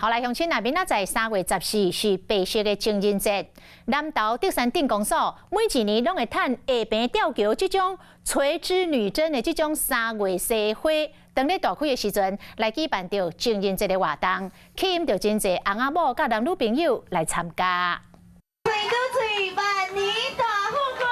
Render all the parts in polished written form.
好來，鄉親若明仔載3月14是白色的情人節，南投竹山鎮公所每一年攏會趁下坪吊橋這種垂直女貞的這種三月雪花，當咧大開的時陣，來舉辦著情人節的活動，吸引著真濟翁仔某佮男女朋友來參加。喙對喙，萬年大富貴。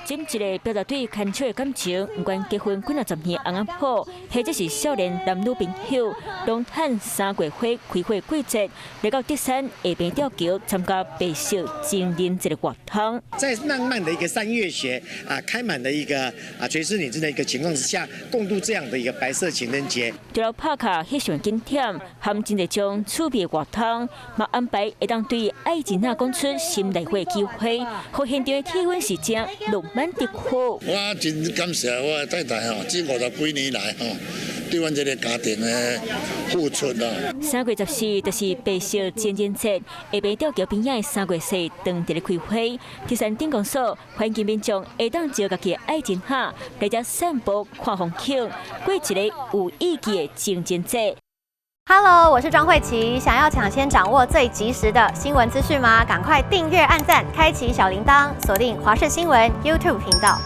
這一个表達對牽手的感情，毋管結婚幾若十年翁仔某，或者是少年男女朋友，攏趁三月花開花季節，來到竹山下坪吊橋參加白色情人節的活動。在浪漫的一個三月雪啊，開滿的一個啊垂枝女貞的一個情況之下，共度這樣的一個白色情人節。除了拍卡翕相景點，含真濟種趣味活動，嘛安排會當對愛情仔講出心內話的機會，予現場的氣氛是誠浪漫的好。我真感謝我的太太吼，這50幾年來吼，對阮這个家庭的付出啊。3月14就是白色情人節，下坪吊橋邊仔的三月雪當佇咧開花。竹山鎮公所歡迎民眾會當招家己的愛情仔來遮散步看風景，過一个有意義的情人節。 Hello，我是莊慧琪。想要搶先掌握最及時的新聞資訊嗎？趕快訂閱、按讚、開啟小鈴鐺，鎖定華視新聞 YouTube 頻道。